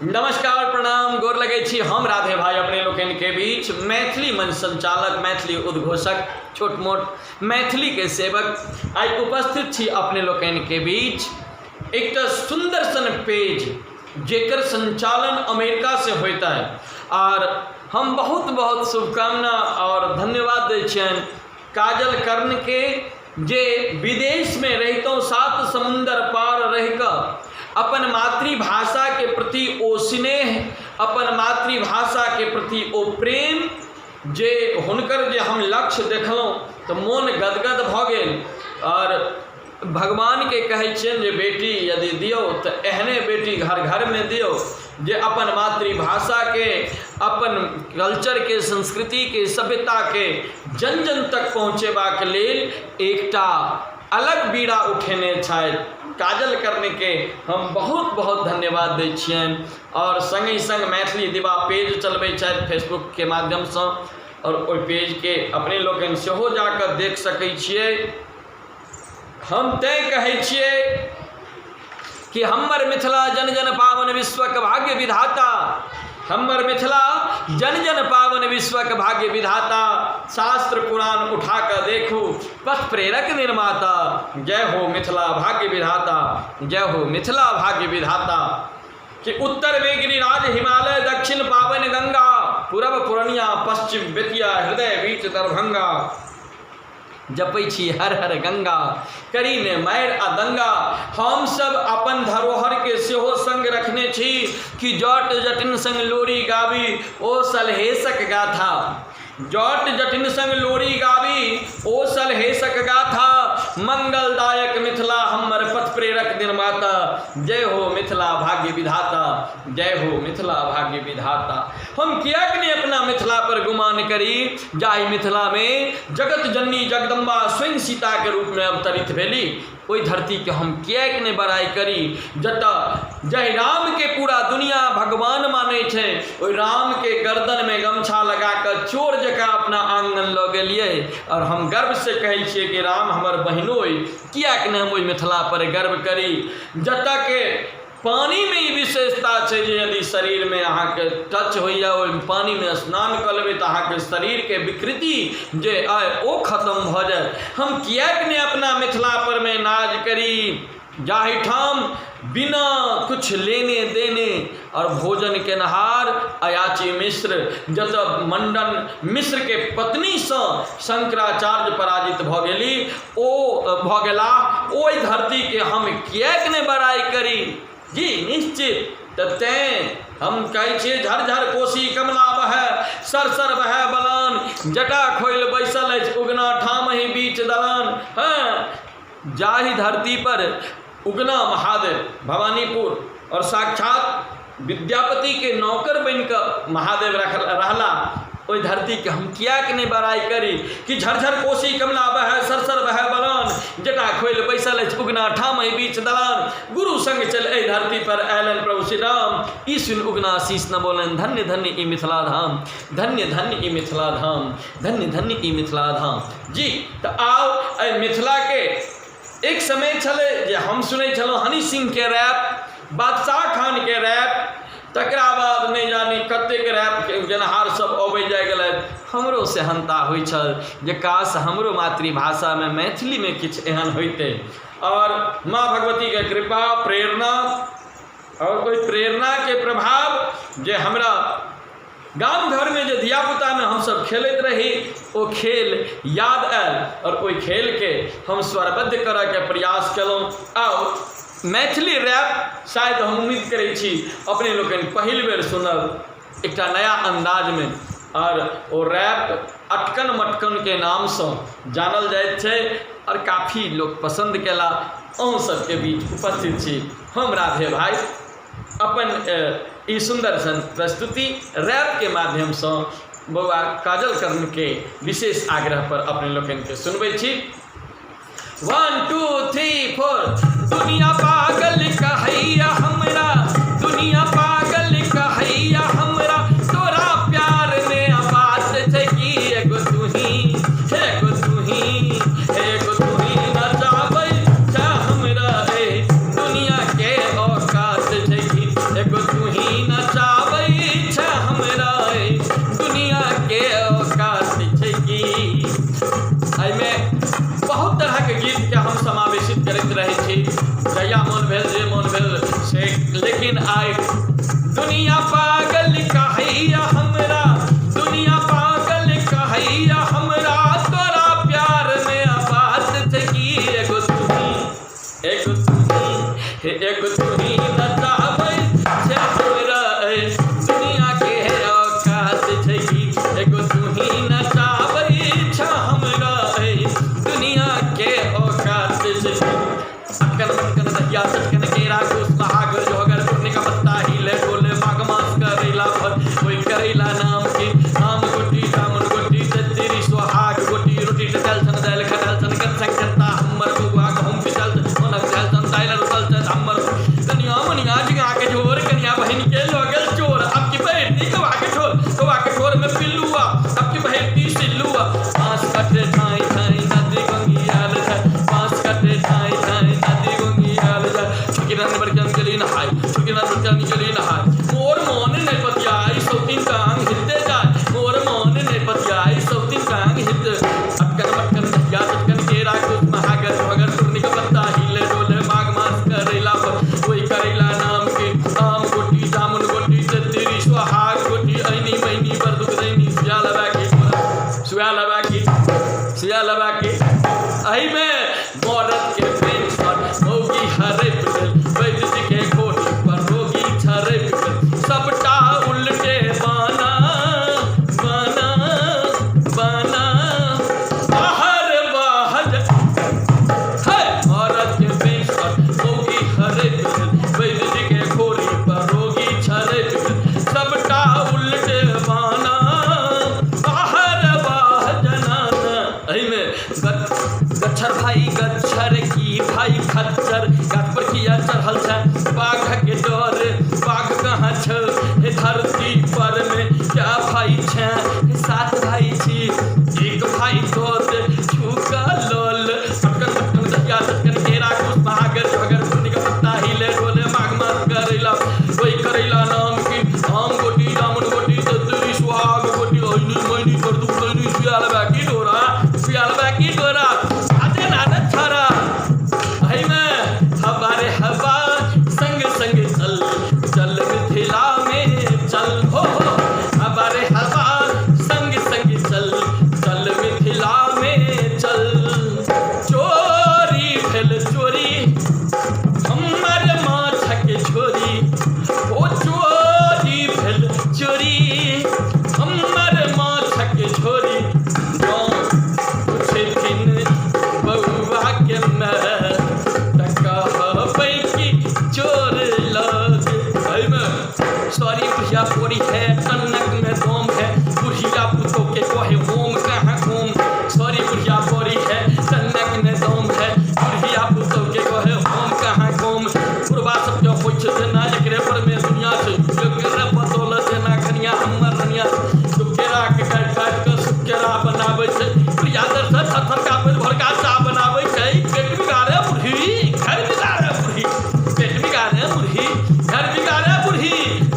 नमस्कार, प्रणाम, गोर लगै छी। हम राधे भाई अपने लोकनि के बीच मैथिली मंच संचालक, मैथिली उद्घोषक, छोट मोट मैथिली के सेवक आइ उपस्थित छी अपने लोकनि के बीच। एकटा सुंदर सन पेज जेकर संचालन अमेरिका से होइत है आर हम बहुत बहुत शुभकामना और धन्यवाद दै छियनि काजल कर्ण के, जे विदेशमे रहितहुँ, सात समुन्दर पार रहिकऽ अपन मातृभाषाके प्रति ओ स्नेह, अपन मातृभाषाके प्रति ओ प्रेम, जे हुनकर जे हम लक्ष्य देखलहुँ तऽ मोन गदगद भऽ गेल। आओर भगवानके कहै छियनि जे बेटी यदि दियौ तऽ एहने बेटी घर घरमे दियौ जे अपन मातृभाषाके, अपन कल्चरके, संस्कृतिके, सभ्यताके जन जन तक पहुँचेबाक लेल एकटा अलग बीड़ा उठेने छथि। काजल कर्णके हम बहुत बहुत धन्यवाद दै छियनि। आओर सङ्गहि सङ्ग मैथिली दिवा पेज चलबै छथि फेसबुकके माध्यमसँ आओर ओहि पेजके अपने लोकनि सेहो जाकऽ देख सकै छियै। हम तैँ कहै छियै कि हमर मिथिला जन जन पावन विश्वक भाग्य विधाता, हमर मिथिला जन जन पावन विश्वक भाग्य विधाता, शास्त्र पुराण उठा कऽ देखू पथ प्रेरक निर्माता, जय हो मिथिला भाग्य विधाता, जय हो मिथिला भाग्य विधाता। कि उत्तर में गिरिराज हिमालय, दक्षिण पावन गंगा, पूरब पूर्णिया, पश्चिम बेतिया, हृदय बीच दरभंगा, जपै छी हर हर गंगा, करी ने मारि आ दंगा। हमसभ अपन धरोहरके सेहो सङ्ग रखने छी कि जट जटिन सङ्ग लोरी गाबी ओ सलहेसक गाथा, जट जटिन सङ्ग लोरी गाबी ओ सलहेसक गाथा, मंगलदायक मिथिला हमर पथ प्रेरक निर्माता, जय हो मिथिला भाग्य विधाता, जय हो मिथिला भाग्य विधाता। हम किएक नहि अपना मिथिला पर गुमान करी, जाहि मिथिलामे जगत जननी जगदम्बा स्वयं सीताके रूपमे अवतरित भेली? ओहि धरतीके हम किएक नहि बड़ाइ करी, जतऽ जाहि रामके पूरा दुनिया भगवान मानै छै, ओहि रामके गर्दनमे गमछा लगा कऽ चोर जकाँ अपना आङ्गन लऽ गेलियै? आओर हम गर्वसँ कहै छियै कि राम हमर बहिनोइ। किएक नहि हम ओहि मिथिला पर गर्व करी, जतऽके पानिमे ई विशेषता छै जे यदि शरीरमे अहाँके टच होइए, ओहि पानिमे स्नान कऽ लेबै तऽ अहाँके शरीरके विकृति जे अइ ओ खतम भऽ जायत? हम किएक नहि अपना मिथिला परमे नाज करी, जाहिठाम बिना किछु लेने देने आओर भोजन केनहार अयाची मिश्र, जतऽ मण्डन मिश्रके पत्नीसँ शंकराचार्य पराजित भऽ गेली, ओ भऽ गेलाह, ओहि धरतीके हम किएक नहि बड़ाइ करी? जी निश्चित। तऽ तैँ हम कहै छियै, झर झर कोशी कमला बहै, सर सर बहै बलान, जटा खोलि बैसल अछि उगना ठामहि बीच दलान। हँ, जाहि धरती पर उगना महादेव भवानीपुर आओर साक्षात विद्यापतिके नौकर बनि कऽ महादेव रहला, ओहि धरतीके हम किएक नहि बड़ाइ करी कि झरझर कोशी कमला बहै, सरसर बहै बलान, जटा खोलि बैसल अछि उगना ठामहि बीच दलान, गुरु संग चलि एहि धरती पर अयलनि प्रभु श्री राम, ई सुनि उगना शीश नमौलनि, धन्य धन्य ई मिथिला धाम, धन्य धन्य ई मिथिला धाम, धन्य धन्य ई मिथिला धाम। जी, तऽ आउ एहि मिथिलाके एक समय छलै जे हम सुनै छलहुँ हनी सिंहके रैप, बादशाह खानके रैप, तकरा बाद नहि जानि कतेक रैप गेनहार सब अबै जाइ गेलथि। हमरो सेहन्ता होइ छल जे काश हमरो मातृभाषामे मैथिलीमे किछु एहन होइतै। आओर माँ भगवतीके कृपा, प्रेरणा आओर ओहि प्रेरणाके प्रभाव जे हमरा गाम घरमे जे धियापुतामे हमसभ खेलैत रही, ओ खेल याद आयल आओर ओहि खेलके हम स्वरबद्ध करयके प्रयास केलहुँ। आओर मैथिली रैप शायद हम उम्मीद करै छी अपने लोकनि पहिल बेर सुनब एकटा नया अन्दाजमे। आओर ओ रैप अटकन मटकनके नामसँ जानल जाइत छै आओर काफी लोक पसन्द केला। अहूँ सबके बीच उपस्थित छी हम राधे भाइ, अपन ई सुन्दर सन प्रस्तुति रैपके माध्यमसँ बौआ काजल कर्णके विशेष आग्रह पर अपने लोकनिके सुनबै छी। 1 2 3 4। दुनिया पागल कहैया हमरा, दुनिया पागल कहैया हमरा, तोरा प्यार में आवाज छै कि एगो तुही, एगो तुही, एगो तुही नचाबै छा हमरा, ए दुनिया के औकात छै कि एगो तुही। लेकिन आइ दुनिया पागल कहैया हमरा, दुनिया पागल कहैया हमरा, तोरा प्यार में आबाद छै की एगो तुही, एगो तुही, हे एगो तुही नचाबै छै हमरा, दुनिया के औकात छै की एगो तुही नचाबै छै हमरा, दुनिया के औकात छै। अटकन मटकन दहिया चटकन केरा घूस महागर जोगर पुण्य का पत्ता हिले डोले माघ मास करैला फल ओहि करैला नाम के आम गोटी जामुन गोटी तेतरी सोहाग गोटी रोटी टटल छन दालि खटल छन गत संग हमर बौआ गहूम पिसल छन ओनक झाल छन दालि रुकल छन हमर कनिया मनिया जिगा के झोर कनिया बहिन के लऽ गेल चोर अब की बहिनी कौआ के ठोर कौआ के ठोर में पिल्लुआ अब की बहिनी सिल्लुआ बाँस कटे ठाई ठाई नदी गंगियाल जाय बाँस कटे ठाई ठाई नदी गंगियाल जाय छोटकी नानी बड़की नानी गेली नहाय छोटकी नानी बड़की नानी गेली नहाय मोर मन नहि पतियाई सौतीन टांग हिलते जाय मोर मन नहि पतियाई सौतीन टांग हिलते अटकन मटकन दहिया चटकन केरा कुछ महागर मगर सुरनी के पत्ता हिले डोले माघ मास करैला पर ओहि करैला नाम के आम गोटी जामुन गोटी तेतरी सोहाग गोटी ऐनी मैनी बड़ दुख दैनी सुया लगा के सुया लगा के सुया लगा के एहिमे मरद के पेंशन मौगी हरपि गेल वैद्य जी के घोड़ी पर रोगी छरपि गेल सबटा उल्टे बाना बाना बाना बाहर बाहर है मरद के पेंशन मौगी हरपि गेल वैद्य जी के घोड़ी पर रोगी छरपि गेल सबटा उल्टे बाना बाहर बाहर जनाना। एहिमे गच्छर भाई गच्छर की भाई खच्चर गाछ पर किया चढ़ल छै बाघ के डर बाघ कहाँ छौ हे धरती पर में क्या भाई छै हे सात भाई छी एक भाई तोर छूका लोल अटकन मटकन दहिया चटकन केरा कुश महागर झगर सुनी के पत्ता हिले डोले माघ मास करैला ओहि करैला नाम की आम गोटी जामुन गोटी तंदूरी सुहाग गोटी ऐनी मैनी पर दुख दैनी सुयाल बाकी डोरा सुयाल बाकी डोरा आते नाना छारा। एहिमे हवा रे हवा संग संग चल चल मिथिला में चल हो हवा रे हवा संग संग चल चल मिथिला में चल। चोरी भेल चोरी हमर माछक झोरी ओ चोरी भेल चोरी हमर माछक झोरी जँ पुछथिन बौआ के माय तऽ कहबै कि चोर लग। एहिमे सॉरी बुढ़िया पोरी है टन्नक में दम है बुढ़िया पुतोह के कहे होम कहाँ घूम सॉरी बुढ़िया पोरी है टन्नक में दम है बुढ़िया पुतोह के कहे होम कहाँ घूम। बुढ़बा सबके होइ छै जेना एकरे पर में दुनिया छै एकरे बदौलत जेना कनिया हमर रनिया सुकेरा के काटि काटि कऽ सुकेरा बनाबै छै बुढ़िया दर से थर थर काँपैत भोरका चाह बनाबै छै पेट बिगाड़े बुढ़ी घर बिगाड़े बुढ़ी पेट बिगाड़े बुढ़ी घर बिगाड़े बुढ़ी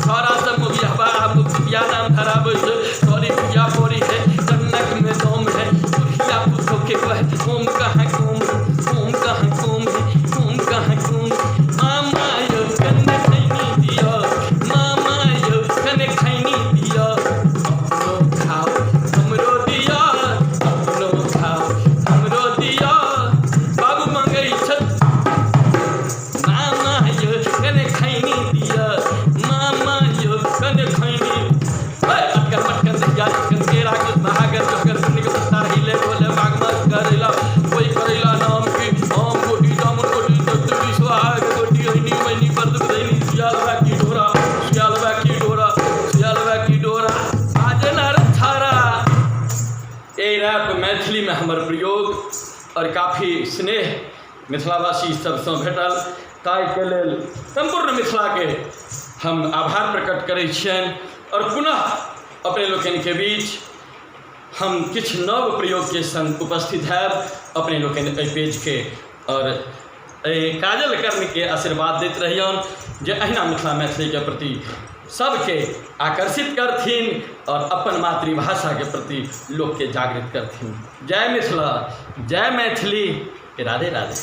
छोरा सब मुखिया मुखिया नाम धराबै छै सॉरी बुढ़िया पोरी है टन्नक में दम है बुढ़िया पुतोह के कहे होम कहाँ घूम होम कहाँ घूम होम कहाँ घूम। मामा यौ कने खैनी दिअ मामा यौ कने खैनी दिअ अपनो खाओ हमरो दिअ अपनो खाओ हमरो दिअ बाबू मंगै छथि मामा यौ कने खैनी दिअ मामा यौ कने खैनी हे अटकन मटकन दहिया चटकन केरा कुछ महागर जोकर सुनी के पत्ता हिले डोले माघ मास करैला कोई करैला नाम की आम गोटी जामुन गोटी तंदूरी सुहाग गोटी ऐनी मैनी पर दुख दैनी सियाल बाकी डोरा सियाल बाकी डोरा सियाल बाकी डोरा बाजे नर छारा। एहि रैप मैथिलीमे हमर प्रयोग और काफी स्नेह मिथिलावासी सबसँ भेटल ताहिके लेल सम्पूर्ण मिथिलाके हम आभार प्रकट करै छियनि और पुनः अपने लोकनिके बीच हम किछु नव प्रयोगके संग उपस्थित हैब। अपने लोकनि एहि पेजके और एहि काजल कर्णके आशीर्वाद दैत रहियौन जे अहिना मिथिला मैथिलीके प्रति सबके आकर्षित करथिन और अपन मातृभाषाके प्रति लोकके जागृत करथिन। जय मिथिला, जय मैथिली, राधे राधे।